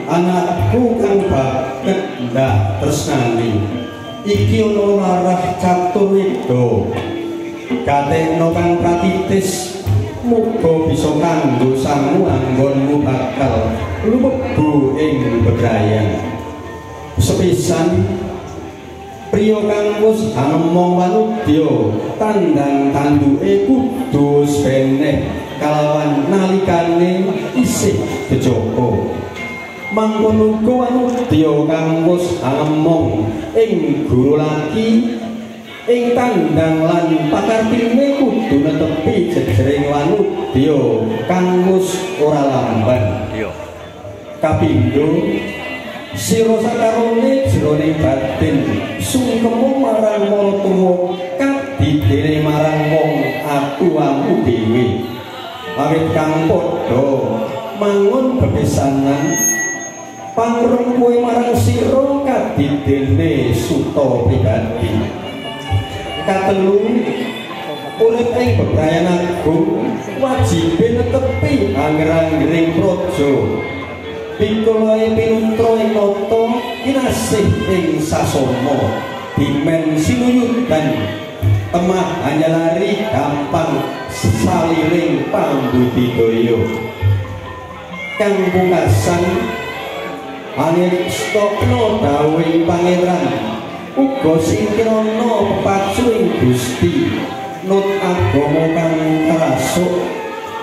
Anakku kang baget ndak tresnani iki ana larah catur weda gatekno kang pratitis muga bisa kanggo sangu anggonmu bakal lumebu ing bebrayan. Sepisan priya kang wis anemong wanudya tandang tanduke kudu wis beneh kalawan nalikane isih jejaka. Mangkono uga wanudya kang wis anemong ing guru laki ing tandang lan pakartine kudu netepi jejering wanudya kang wis ora lamban. Kapindho, sira sakarone jroning batin sungkema marang maratuwa kadidene marang wong atuwamu dhewe. Awit kang padha mangun bebesanan pangrempuhe marang sira kadidene suta pribadi. Katelu, urip ing bebrayan agung wajibe netepi angger-anggering praja. Pikulae pinutra ing nata kinasih ing sasana dimen sinuyudan temah anyalari gampang saliring pambudidaya. Kang pungkasan angestokna dawuhing pangeran uga singkirana pepacu ing Gusti nut agama kang karasuk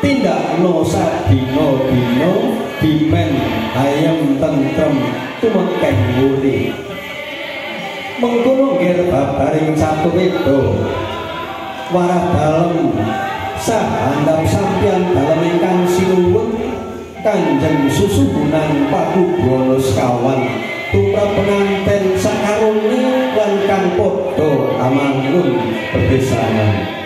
tindakna sadina-dina dimen ayem tentrem tumekeng wuri. Mengkono ngger babaring catuweda warah dalem sahandap sampeyan dalem ingkang sinuwun Kanjeng Susuhunan Pakubuwono sekawan tumrap penganten sakarone lan kang padha amangun bebesanan.